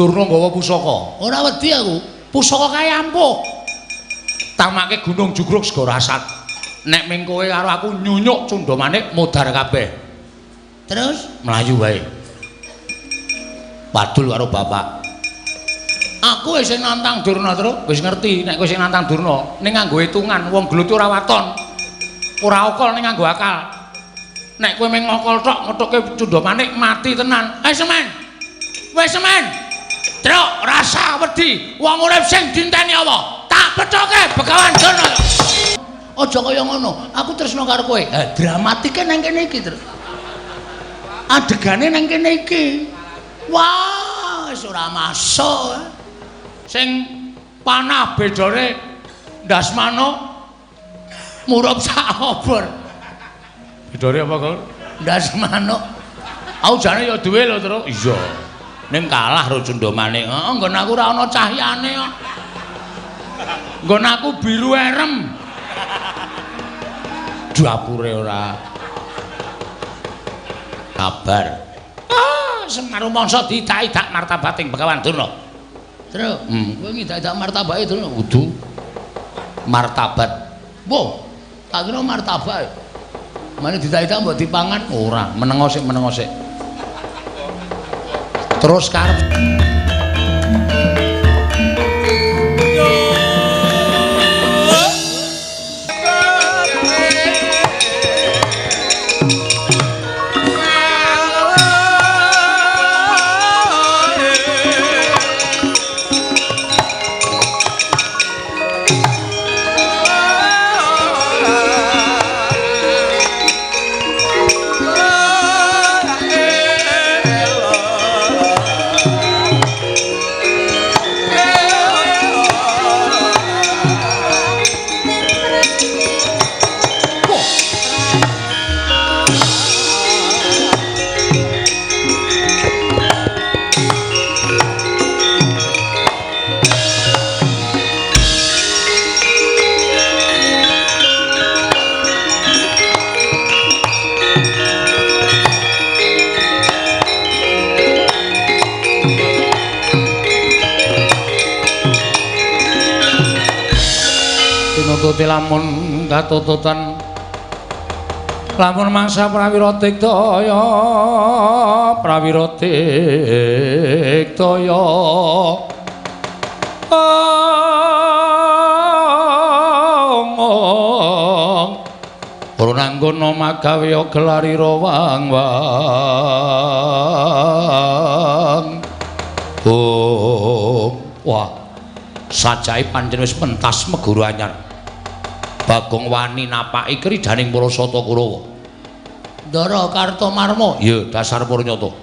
Durna nggawa pusaka. Ora wedi aku. Pusaka kae ampuh. Tamake gunung jugruk segara asat. Nek ming kowe karo aku nyunyuk Cundamanik modar kabeh. Terus mlayu wae. Padul karo bapak. Aku wis sing nantang Durna, Truk. Wis ngerti nek kowe sing nantang Durna, ning nganggo hitungan wong gelut ora waton. Ora okol ning nganggo akal. Nek kowe mung ngokol tok ngethuke Cundamanik mati tenan. Eh semen. Wis semen. Truk rasa wedi wong urip sing dinteni apa? Tak pethoke Begawan Durna. Aja kaya ngono. Aku tresno karo kowe. Ha dramatike nang kene iki, Truk. Adegane nang kene iki. Wah, wis ora masuk. Sing panah bedane ndas manuk murup sak obor. Bedane apa, Kul? Ndas manuk. Aku jane ya duwe lho, Truk. Iya. Ning kalah karo Cundamanik. Heeh, nggon aku ora ana cahyane kok. Nggon aku biru erem. Dapure ora. Kabar. Ah, Semar rumangsa diidak-idak martabating Begawan Durna. Truk, kowe ngidak-idak martabake Durna? Kudu. Martabat. Wah, tak kira martabak. Mane diidak-idak mbok dipangan ora, menengo sik, menengo sik. Terus karep tinututi lamun katututan lamun mangsa prawira tiktaya prawira tiktaya ora nanggono magawe gelarira wang wang. Oh, wah, sajae pancen wis pentas meguru anyar. Bagong wani napaki kridaning para sata Kurawa. Ndara Kartomarma, ya dasar purnyata.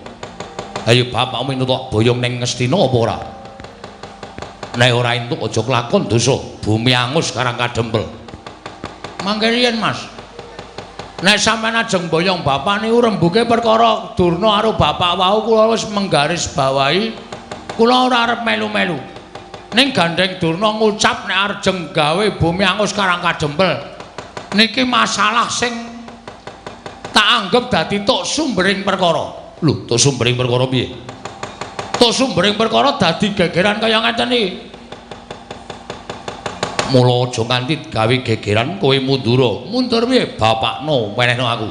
Ayo bapakmu entuk boyong ning Ngastina apa ora? Nek ora entuk aja kelakon dosa, bumi angus karang kadempel. Mangke riyen, Mas. Nek sampeyan ajeng boyong bapak niku rembuke perkara Durna karo bapak wau kula wis menggaris bawahi kula ora arep melu-melu. Ning gandeng Durna ngucap nek arjeng gawe bumi angus karang kadempel. Niki masalah sing tak anggep dadi tok sumbering perkara. Lho, tok sumbering perkara piye? Tok sumbering perkara dadi gegeran kaya ngeten iki. Mula aja nganti gawe gegeran kowe mundura. Mundur piye? Bapakno wenehno aku.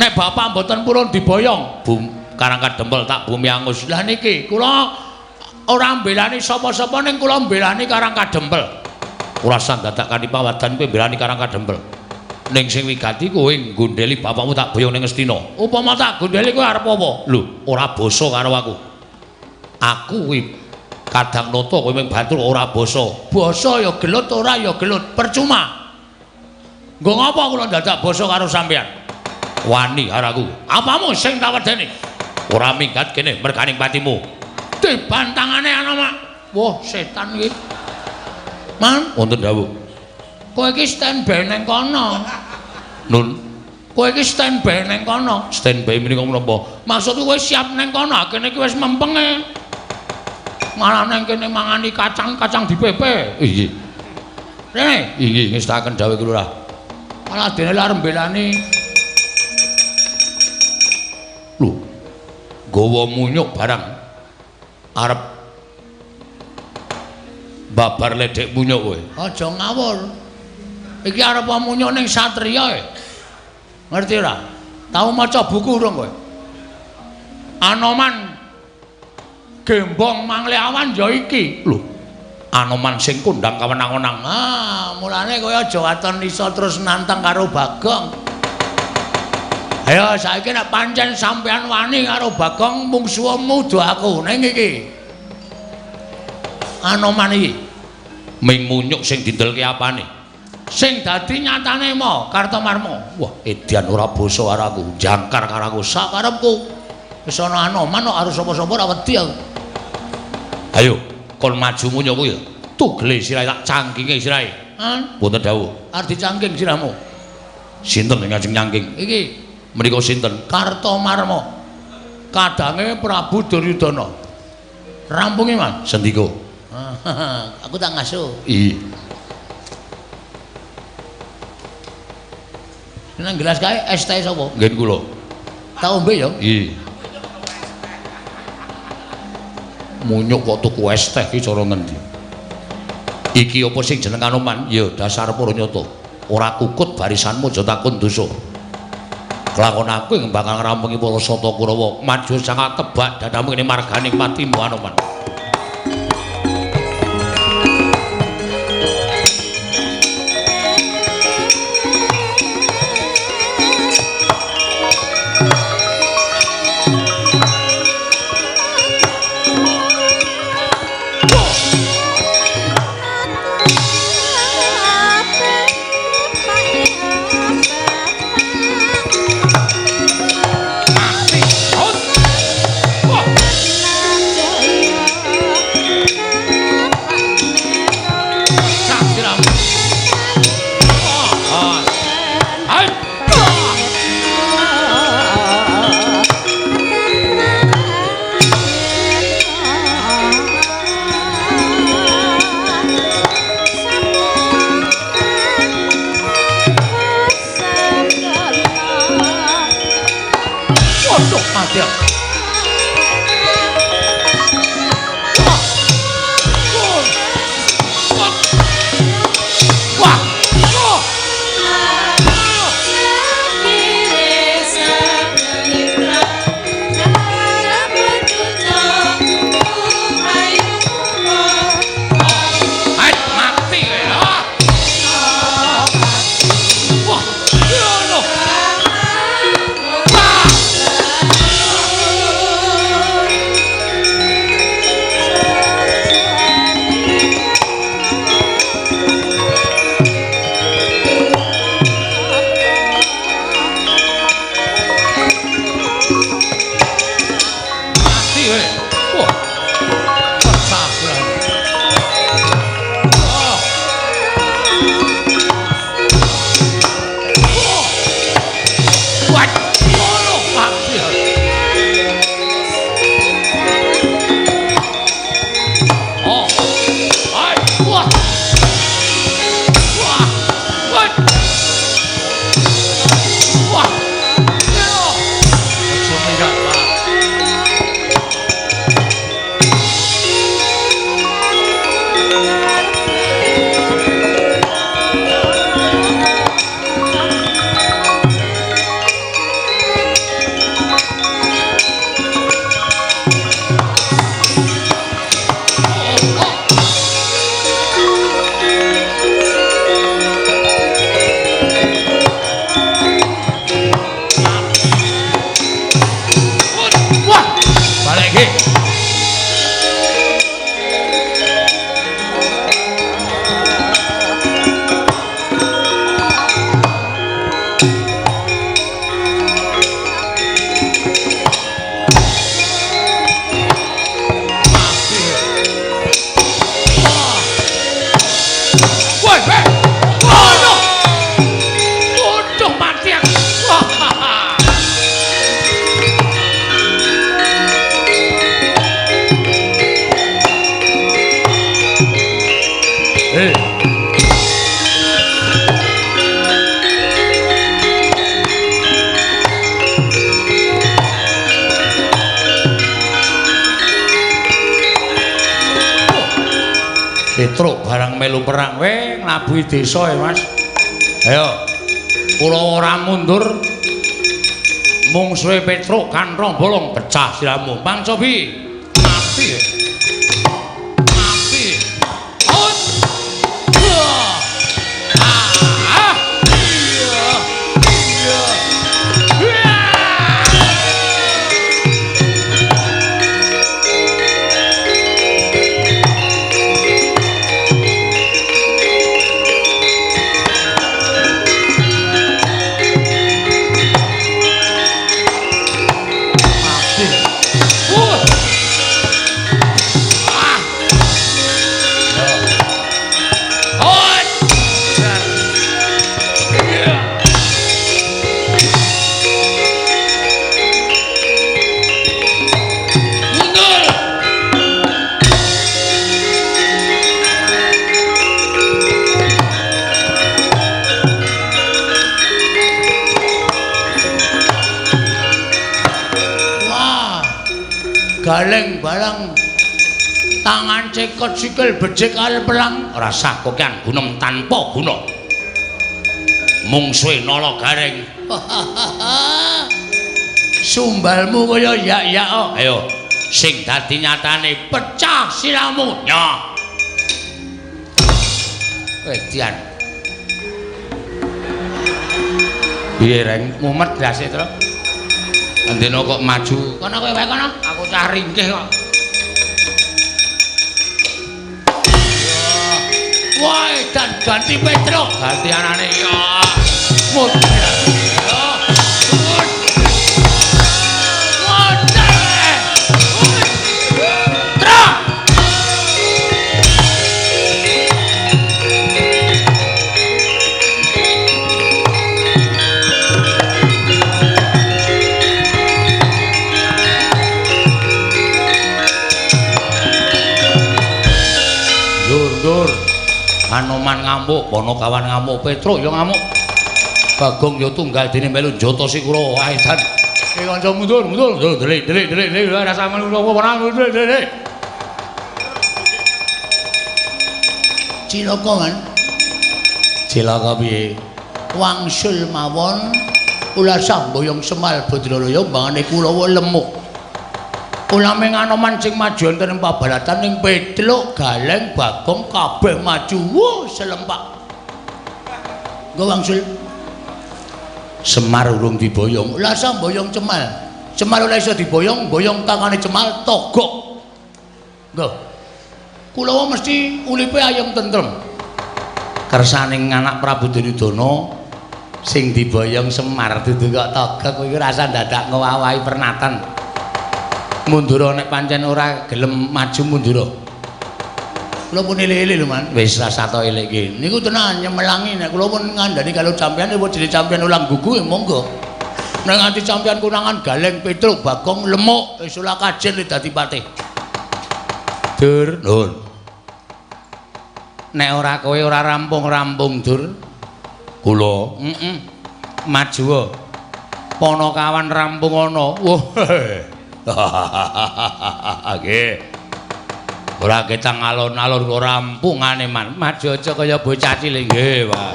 Nek bapak mboten purun diboyong, bum karang kadempel tak bumi angus. Lah niki kula ora mbelani sapa-sapa ning kula mbelani Karang Kadempel. Ora usah dadak kanthi pawadan kowe mbelani Karang Kadempel. Ning sing wigati kowe nggondheli bapakmu tak boyong ning Ngastina. Upama tak gondheli kowe arep apa? Lho, ora basa karo aku. Aku kuwi kadang nata kowe mung batur ora basa. Basa ya gelut ora ya gelut, percuma. Nggo ngapa kula dadak basa karo sampeyan? Wani karo aku. Apamu sing tak wedeni? Ora minggat kene merganing patimu. Dibantangane ana mak. Wah, setan iki. Man, wonten dawuh. Kowe iki standby ning kono. Nun, kowe iki standby ning kono. Standby menika menapa? Maksudku kowe siap ning kono, kene iki wis mempenge. Malah ning kene mangani kacang-kacang dipepe. Inggih. Rene, inggih ngestaken dawuh Lurah. Malah dene arep mbelani. Lho, nggawa munyuk barang. Arep babar ledek munyuk kowe. Aja ngawur. Iki arep munyuk ning satriya e. Ngerti ora? Tau maca buku urung kowe? Anoman Gembong Mangleawan ya iki. Lho, Anoman sing kondang kawenang-wenang. Ah, mulane kowe aja waton iso terus nantang karo Bagong. Ayo saiki nek pancen sampean wani karo Bagong mungsuhmu do aku ning iki. Anoman iki ming munyuk sing dindelke apane? Sing dadi nyatane mo Kartomarma. Wah, edan ora basa karo aku, jangkar karo aku sakarepku. Wis ana Anoman kok arep sapa-sapa ora wedi aku. Ayo, kon maju munyuk kuwi. Tugele sirahe tak cangkinge sirahe. Hah? Wonten dawuh. Arep dicangking sirahmu. Sinten sing ngajeng nyangking? Iki menika sinten? Kartomarma. Kadange Prabu Duryudana. Rampunge, Mas. Sendika. Aku tak ngasuh. Iya. Nang gelas kae es teh sapa? Nggih kula. Tak ombe ya? Iya. Munyuk kok tuku es teh iki cara ngendi? Iki apa sing jeneng Anoman? Ya dasar para nyata. Ora kukut barisanmu aja takon dosa. Kelakon aku ing bakal ngrampungi para Sata Kurawa. Maju sangat tebak dadamu kene marganing patimu Anoman. Petruk barang melu perang we nglabuhi desa ya Mas. Ayo. Kula ora mundur. Mungsuhe Petruk kanthong bolong pecah siramu. Pangcobi. Mati. Mati. Ut. Ah. Iya. Iya. Galeng barang tangan cekot sikil becik kal pelang rasah kokean gunem tanpa guna mungsuhe nala gareng. Sumbalmu kaya yak-yak. Ayo sing dadi nyatane pecah siramu nyoh. Wedian piye reng mumet ndase tru. Andena kok maju kono kowe wae kono, aku cah ringkih kok. Wah, dan ganti Petruk, ganti anane ya. Mudhar. Anoman ngamuk, Ponokawan ngamuk, Petruk ya ngamuk. Bagong ya tunggal dene melu njotosi kula. Ae dan iki kanca mundur, mundur, delik, delik, delik, delik, rasa melu ora mundur, delik. Cilaka kan? Cilaka piye? Wangsul mawon kula samboyong Semal Badralaya mbangane Kulawa lemuk. Ulame Anoman sing maju wonten ing pabalatan ning Petruk, Galeng, Bagong kabeh maju. Wuh, selempak. Nggo wangsul. Semar urung diboyong. Lah samboyong Cemal. Cemal ora iso diboyong, boyong tangane Cemal togok. Nggo. Kulawa mesti ulipe ayem tentrem. Kersaning anak Prabu Duryudana sing diboyong Semar dudu kok togok kuwi rasa dadak ngowahi pernatan. Mundura nek pancen ora gelem maju mundura. Kula pun elek-elek lho, Man. Wis rasa to elek iki. Niku tenan nyemelangi nek kula pun ngandani kalau sampeyan apa jenenge sampeyan ulang gugu ya monggo. Nek nganti sampeyan konangan Galeng Petruk Bagong lemuk wis ora kajen dadi patih. Dur, nuwun. Nek ora kowe ora rampung-rampung, Dur. Kula, heeh. Maju. Ponokawan rampung ana. Wah. Nggih. Ora ketang alon-alon ora rampungane man. Maju aja kaya bocah cilik nggih, Pak.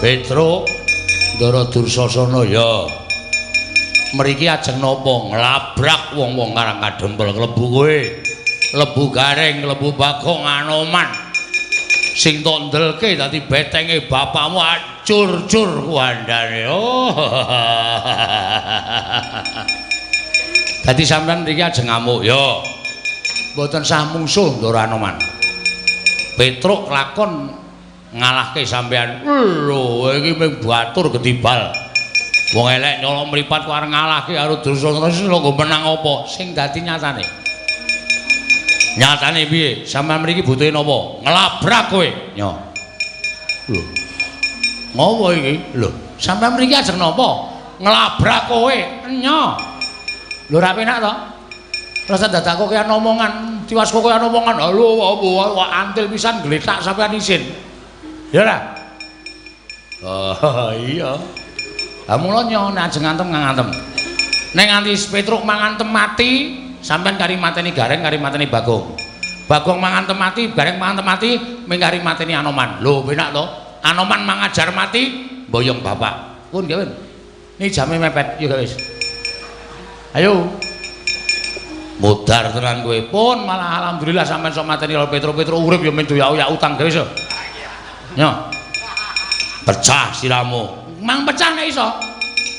Petruk Ndara Dursasana ya. Mriki ajeng napa? Nglabrak wong-wong Karang Kadempel klebu kowe. Klebu Gareng, klebu Bagong Anoman. Sing tok ndelke dadi betenge bapakmu acur-cur kuandane. Oh. Dadi sampean mriki ajeng ngamuk ya. Mboten sah mungsuh Ndara Anoman. Petruk lakon ngalahke sampean. Lho, iki mung batur gedibal. Wong elek nyolong mripat kok arep ngalahke karo Dursasana lho menang apa? Sing dadi nyatane. Nyatane piye? Sampeyan mriki butuhe napa? Nglabrak kowe. Nyo. Lho. Ngopo iki? Lho, sampeyan mriki ajeng napa? Nglabrak kowe. Nyo. Lho ora penak to? Rasa dadak kok kaya omongan, tiwas kok kaya omongan. Halo, wah antil pisan gletak sampeyan isin. Ya ora? Oh, iya. Ha mula nyo nek ajeng ngantem ngantem. Nek nganti Petruk mangantem mati, sampean kari mateni Gareng, kari mateni Bagong. Bagong mangantem mati, Gareng mangantem mati, ming kari mateni Anoman. Lho, penak to? Anoman mangajar mati, boyong bapak. Pun gawe. Ini jame mepet, yo wis. Ayo. Modar tenan kowe. Pun malah alhamdulillah sampean sok mateni karo Petruk-Petruk urip ya men doyak-oyak utang gawe wis. Nyo. Pecah siramu. Mang pecah nek iso.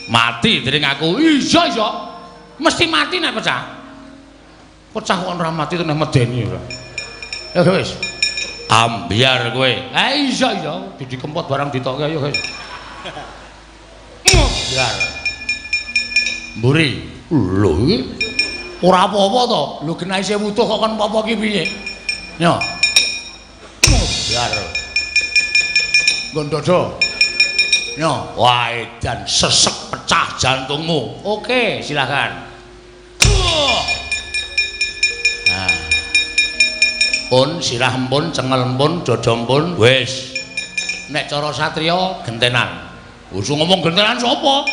Mati dening aku. Iya iso. Mesti mati nek pecah. Pecah kok ora mati nek medeni ora. Ya wis. Ambyar kowe. Eh iya iya, didi kempot barang ditokke ayo wis. Ambyar. Mburi. Lho iki ora apa-apa to. Lho genah isih wutuh kok kon apa-apa ki piye? Nyo. Ambyar. Nggon dodo. Nyo, wah edan sesek pecah jantungmu. Oke, silakan. Nah. Pun sirah empun, cengel empun, dada empun, wis. Nek cara satriya gentenan. Wis ngomong gentenan sapa?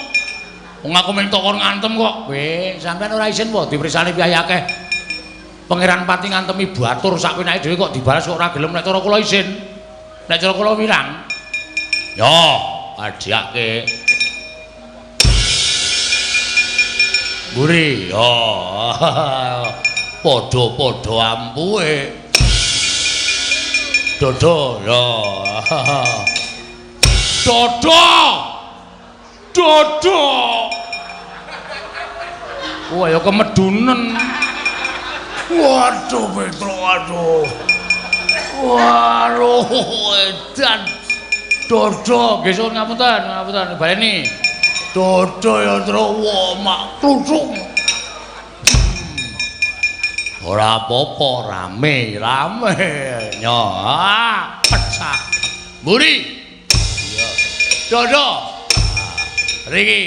Wong aku mung kon ngantem kok. Weh, sampean ora isin po dipersani piyai akeh. Pangeran Pati ngantemi batur sak penake dhewe kok dibalas kok ora gelem nek cara kula isin. Nek cara kula wirang. Yo, adhiake. Mburi, yo. Padha-padha ampuhe. Dodo, yo. Dodo. Dodo. Wah, ya kemedunen. Waduh, Petruk, aduh. Waduh, edan. Dodo, nggih suwun ngapunten, ngapunten baleni. Dodo ya Truk, wah mak kluthuk. Ora apa-apa, rame, rame. Nyo, pecah. Mburi. Iya. Dodo. Riki.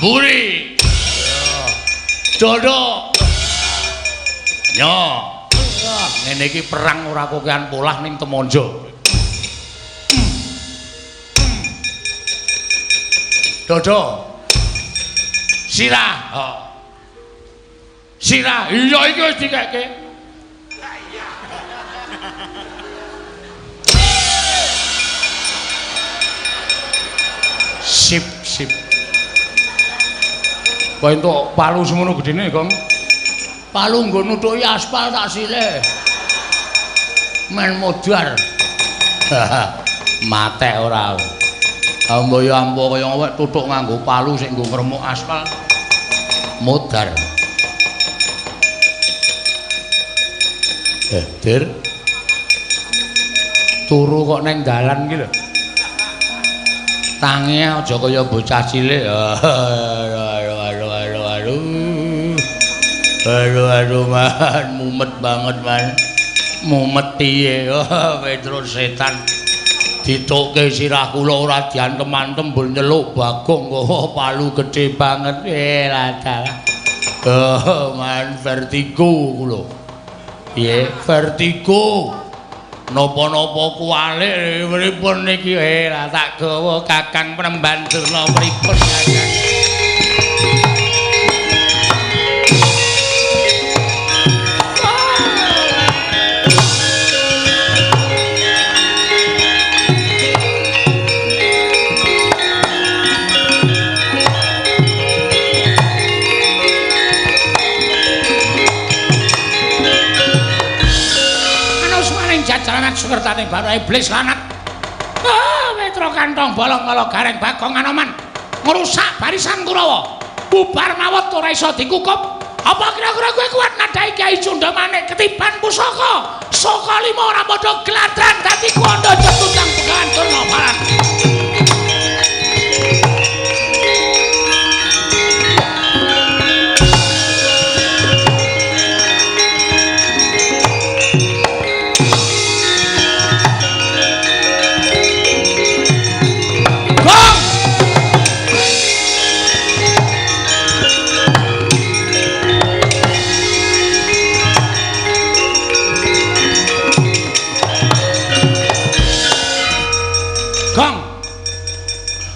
Mburi. Iya. Dodo. Nyo. Ngene iki perang ora kokean polah ning Temonjo. Dodo. Sirah. Oh. Sirah. Iya iki wis dikekke. Sip, sip. Kok entuk palu semono gedene, Gong? Palu nggo nutuki aspal tak silih. Men modar. Matek ora. Ambo ya ambo kaya awake tutuk nganggo palu sing nggo ngremuk aspal. Modar. Dir. Turu kok neng dalan iki lho. Tangi aja kaya bocah cilik. Aduh aduh aduh aduh. Aduh aduh man, mumet banget man. Mumet piye? Oh, Petruk setan. Ditokke sirah kula ora diantem-antem mbur nyeluk Bagong kok palu gedhe banget. Lah dalah. Oh, man vertigo kula. Piye? Vertigo. Napa-napa kuwalik pripun niki? Lah tak gawa Kakang Penemban Durna pripun Kakang? kertaning bathara iblis lanat. Ah, Petro kantong bolong kala Gareng Bagong Anoman ngrusak barisan Kurawa. Bubar mawut ora iso dikukup. Apa kira-kira kowe kuat nadhahi Kyai Cundamanik ketiban pusaka? Saka lima ora padha gladran dadi kuwanda cetutang Begawan Durna Baran.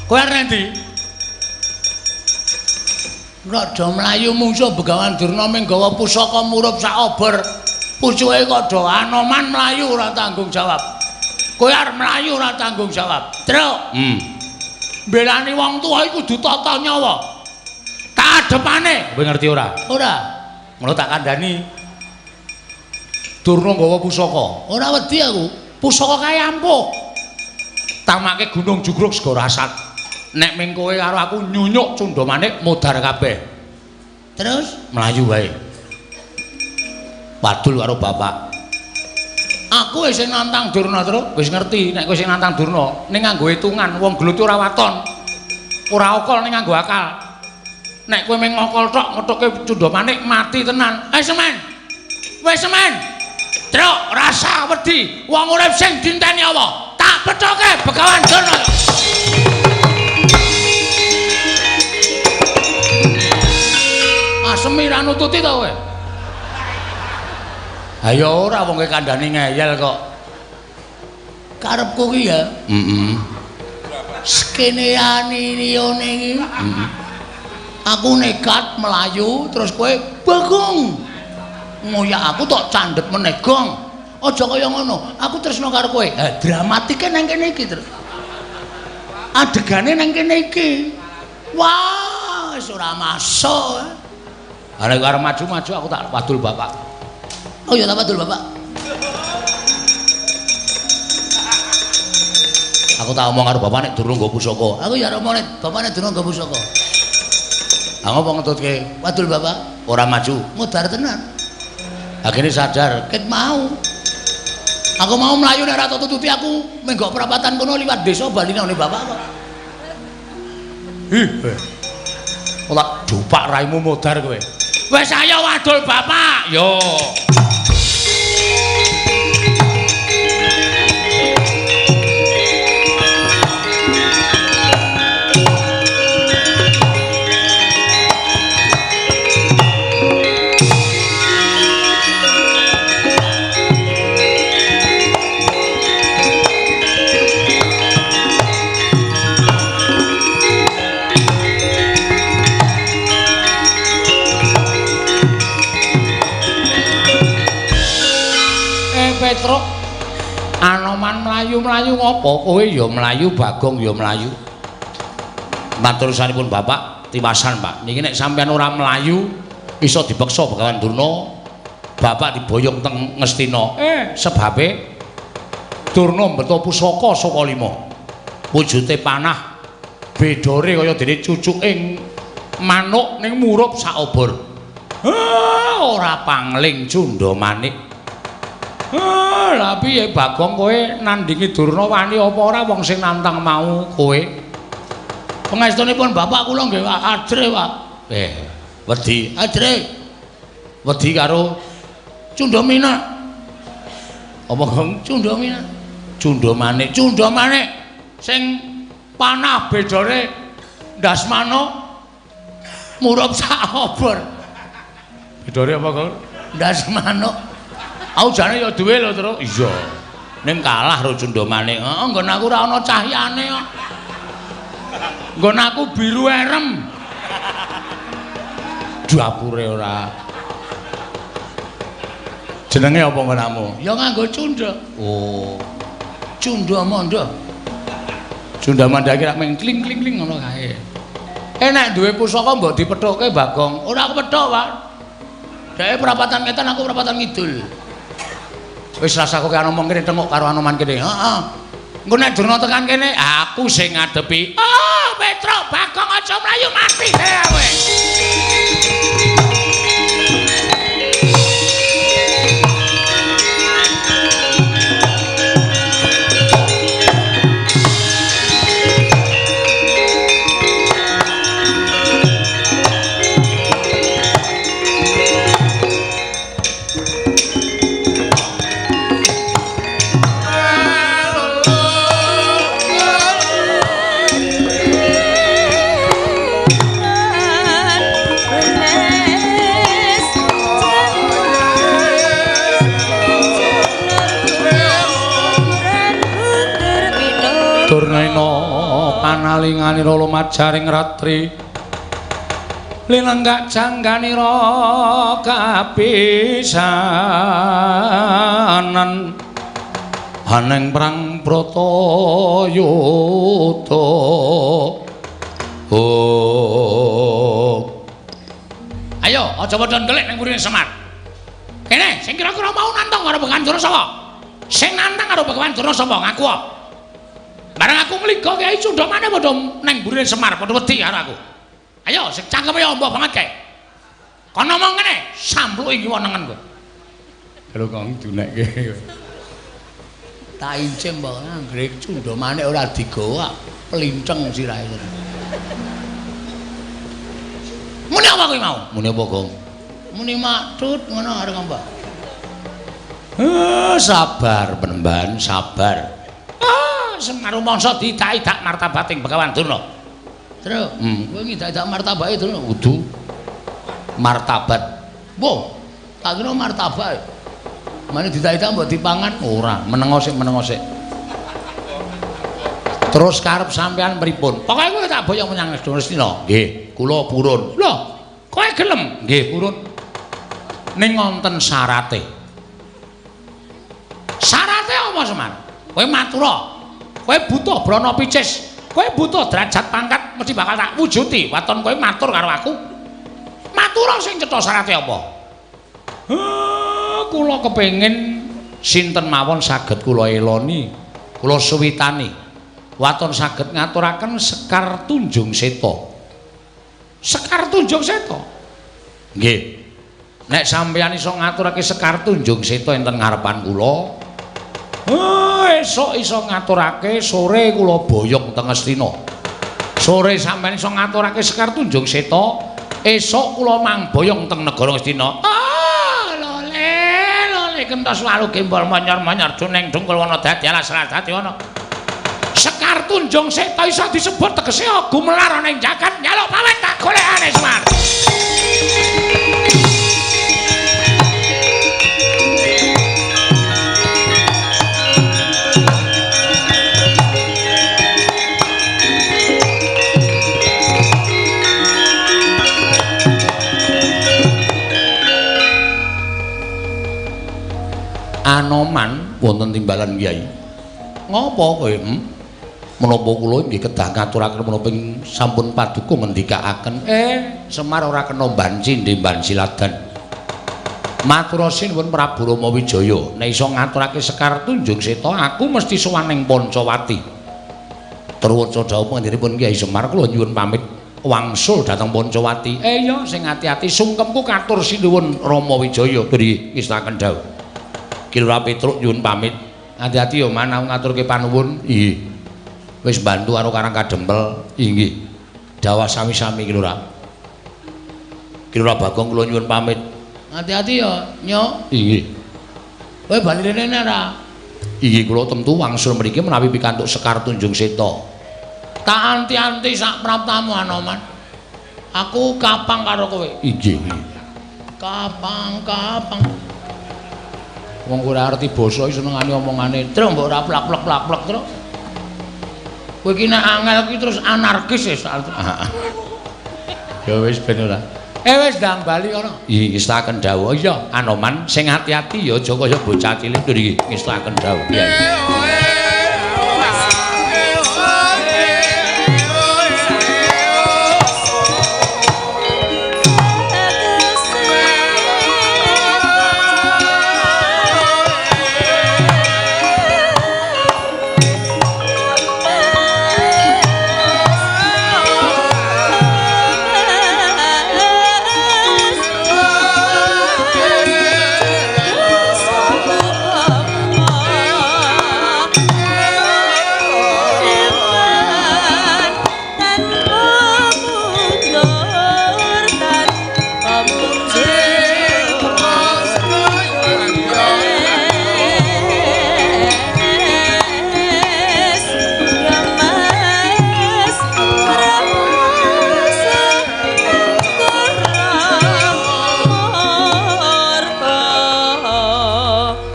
Kowe arep endi? Nek do mlayu mungsuh Begawan Durna ming gawa pusaka murup sak obor. Pucuke kok do Anoman mlayu ora tanggung jawab. Kowe arep mlayu ora tanggung jawab. Truk. Mbelani wong tuwa iku kudu tata nyawa. Tak adepane. Kowe ngerti ora? Ora. Ngono tak kandhani. Durna gawa pusaka. Ora wedi aku. Pusaka kae ampuh. Tamake Gunung Jugruk Segara Asat. Nek ming kowe karo aku nyunyuk Cundamanik modar kabeh. Terus mlayu wae. Wadul karo bapak. Aku wis sing nantang Durna, Truk. Wis ngerti nek kowe sing nantang Durna, ning nganggo hitungan wong gelut ora waton. Ora okol ning nganggo akal. Nek kowe ming ngokol tok ngethuke Cundamanik mati tenan. Eh semen. Wis semen. Truk rasa wedi wong urip sing dinteni apa? Tak pethoke Begawan Durna. Asemi ra nututi to kowe? Ha ya ora wong kowe kandhani ngeyel kok. Karepku ki ya. Heeh. Skeneane liyane iki. Heeh. Aku nekat mlayu terus kowe Bagong. Ngoyak aku tok candhet meneh gong. Aja kaya ngono. Aku tresno karo kowe. Ha dramatike nang kene iki, Truk. Adegane nang kene iki. Wah, wis ora masuk. Ha nek arep maju-maju aku tak wadul bapak. Oh ya tak wadul bapak. Aku tak omong karo bapak nek durung nggo pusaka. Aku ya omong nek bapak nek durung nggo pusaka. Ha ngopo ngetutke? Wadul bapak, ora maju. Mudar tenan. Akhirnya sadar, ket mau. Aku mau mlayu nek ora tututi aku menggok perapatan kono liwat desa bali nang bapak kok. Ih. Ora dupak raimu modar kowe. Wis ayo wadul bapak. Yo. Petruk Anoman mlayu-mlayu ngopo kowe ya mlayu Bagong ya mlayu. Matur saninipun bapak tiwasan Pak niki nek sampean ora mlayu iso dipeksa Begawan Durna bapak diboyong teng Ngastina. Sebabe Durna mbeto pusaka saka lima wujute panah bedore kaya dene cucuke manuk ning murup sak obor. Ora pangling Cundamanik. Lah piye Bagong kowe nandingi Durna wani apa ora wong sing nantang mau kowe? Pangestunipun bapak kula nggih ajre, Pak. Wedi ajre. Wedi karo Cundamina. Apa Gong? Cundamina. Cundamanik, Cundamanik sing panah bedore ndas manuk murup sak obor. Bedore apa, Gong? Ndas manuk. Aku jane ya duwe lho, Truk. Iya. Ning kalah karo Cundamanik. Heeh, nggon aku ora ana cahyane kok. Nggon aku biru erem. Dapure ora. Jenenge apa nggonmu? Ya nganggo cunda. Oh. Cunda manda. Cunda manda iki rak mung kling-kling-kling ngono kae. Nek duwe pusaka mbok dipethuke Bagong. Ora aku pethuk, Pak. Dheke perapatan ngetan, aku perapatan ngidul. Wis rasa kowe ngomong kene tengok karo Anoman kene. Heeh. Engko nek Durna tekan kene, aku sing ngadepi. Ah, Petruk Bagong aja mlayu mati kowe. Durnaina panalinganira lumajaring ratri linenggak jangganira kapisanan haneng perang Bratayuda. Oh. Ayo aja padha ndelik ning mburine Semar. Kene sing kira-kira mau nantang karo Begawan Durna sapa? Sing nantang karo Begawan Durna sapa? Ngaku. Bareng aku ngliga Kyai Cundamane padha nang mburine Semar padha wedi karo aku. Ayo sing cangkeme ya ombo banget kae. Kon ngomong ngene, sampluki kiwa nengen kowe. Lho kok dunekke. Tak incim mbok anggere Cundamane ora digawa plinceng sirahe. Muni apa kowe mau? Muni apa, Gong? Muni maktut ngono arep ngomong. Sabar penemban, sabar. Semar rumangsa diidak-idak martabating Begawan Durna. Tru, kowe ngidak-idak martabake Durna kudu martabat. Wo, tak kira martabak. Mane diidak-idak mbok dipangan ora, menengo sik, menengo sik. Terus karep sampean pripun? Pokoke kowe tak boyong menyang Ngastina. Nggih, kula purun. Lho, kowe gelem? Nggih, purun. Ning wonten syarate. Syarate apa, Semar? Kowe matura. Kowe butuh brana picis, kowe butuh derajat pangkat mesti bakal tak wujuti. Waton kowe matur karo aku. Matura sing cetha syarate apa? Kula kepengin sinten mawon saged kula eloni, kula suwitani. Waton saged ngaturaken Sekar Tunjung Seta. Sekar Tunjung Seta? Nggih. Nek sampeyan iso ngaturake Sekar Tunjung Seta enten ngarepan kula, esuk iso ngaturake, sore kula boyong teng Ngastina. Sore sampeyan iso ngaturake Sekar Tunjung Seta, esuk kula mangboyong teng negara Ngastina. Ah, lole, lole kentos walu gembol monyor-monyor juneng dungkul wana dadi alas dadi ana. Sekar Tunjung Seta iso disebut tegese gumelar ana ing jagat nyaluk pawet tak golekane Semar. Anoman wonten timbalan Kyai. Ngopo kowe? Menapa kula nggih kedah ngaturaken menapa sampun paduka ngendikaaken. Semar ora kena banci ndemban siladan. Matur sinuwun Prabu Rama Wijaya, nek iso ngaturake Sekar Tunjung Seta, aku mesti sowan ning Pancawati. Truwaca dawuh panjenenganipun Kyai Semar, kula nyuwun pamit wangsul dhateng Pancawati. Iya, sing ati-ati sungkemku katur sinuwun Rama Wijaya. Nggih, ngestaken dawuh. Ki Lurah Petruk nyuwun pamit. Ati-ati ya man, aku ngaturke panuwun. Nggih. Wis bantu karo Karang Kadempel. Inggih. Dawah sami-sami Ki Lurah. Ki Lurah Bagong kula nyuwun pamit. Ati-ati ya, Nyok. Inggih. Kowe bali rene ora? Inggih kula tentu wangsul mriki menawi pikantuk Sekar Tunjung Seta. Tak anti-anti sak praptamu Anoman. Aku kapang karo kowe. Inggih. Kapang-kapang. Wong ora ngerti basa iki senengane omongane. Truk mbok ora plak-plak-plak truk. Kowe iki nek angel iki terus anarkis wis. Ya wis ben ora. Wis ndang bali kono. Iki ngestaken dawuh. Iya, Anoman sing ati-ati ya aja kaya bocah cilik iki ngestaken dawuh.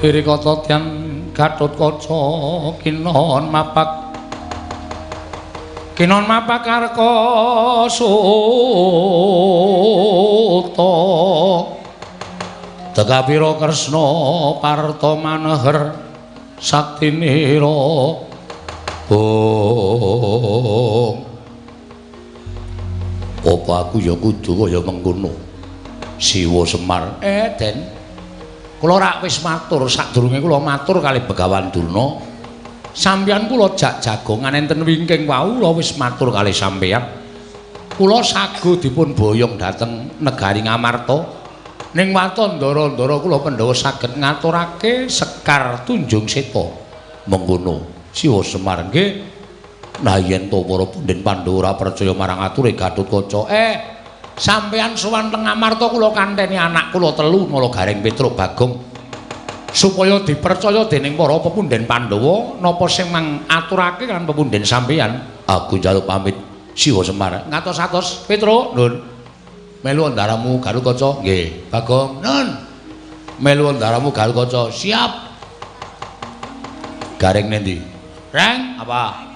Iri kata tyan Gatotkaca kinon mapak kinon mapak arka suta Tegapira Kresna parta maneher saktinira. Oh, apa aku ya kudu kaya mengkono Siwa Semar. Den, kula rak wis matur sadurunge kula matur kali Begawan Durna. Sampeyan kula jak jagongan enten wingking wau kula wis matur kali sampeyan. Kula sago dipun boyong dhateng negari Ngamarta. Ning waton ndara-ndara kula Pandhawa saged ngaturake Sekar Tunjung Seta. Mengkono Siwa Semar nggih. Nah yen to para punden Pandhawa ora percaya marang ature Gatotkaca. Sampeyan sowan teng Ngamarta kula kanteni anak kula telu Nala Gareng Petruk Bagong supaya dipercaya dening para pepunden Pandhawa napa sing mang aturake kan pepunden sampeyan. Aku njaluk pamit Siwa Semar. Ngatos-atos Petruk, Nun. Melu ndaramu Gatotkaca. Nggih, Bagong. Nun. Melu ndaramu Gatotkaca. Siap. Gareng nendi? Reng, apa?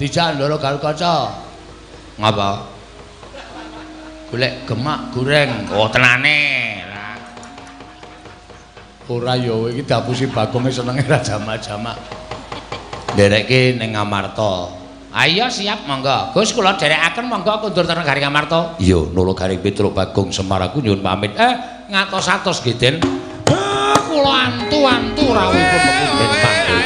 Dijak ndara Gatotkaca. Ngapa? Golek gemak goreng. Oh, tenane. Ora ya iki diapusi Bagonge senenge ra jamak-jamak. Nderekke ning Ngamarta. Ayo siap monggo. Gus kula dherekaken monggo kundur teng negari Ngamarta. Iya, Nala Gareng Petruk Bagong Semar aku nyuwun pamit. Ngatos-atos nggih, Den. Kula antu-antu rawuhipun pepunden Pandhawa.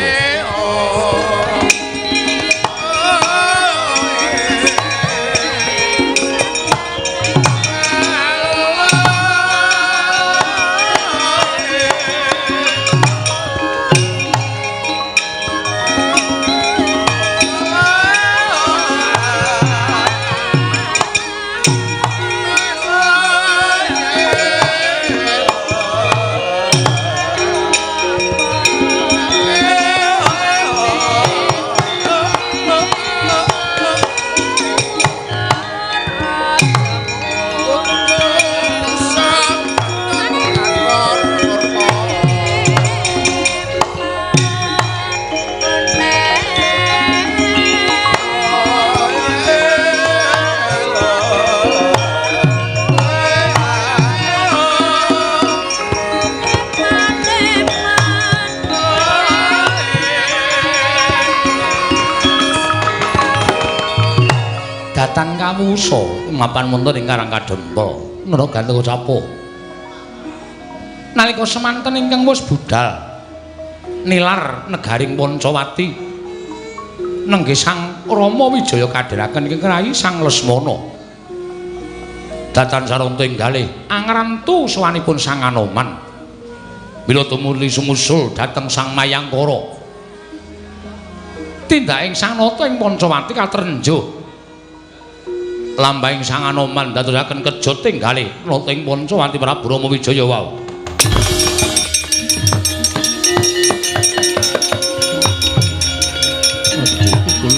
Datan kawusa mapan wonten ing Karang Kadempel Nara Gatotkaca. Nalika semanten ingkang wis budal nilar negaring Pancawati nenggih Sang Rama Wijaya kadheraken ingkang rayi Sang Lesmana. Datan saranta inggalih angrantu sowanipun Sang Anoman. Mila tumuli sumusul dhateng Sang Mayangkara. Tindaking Sang Nata ing Pancawati katrenjuh. Lambahing Sang Anoman dadosaken kejo tinggale nata ing Pancawati Prabu Rama Wijaya wau.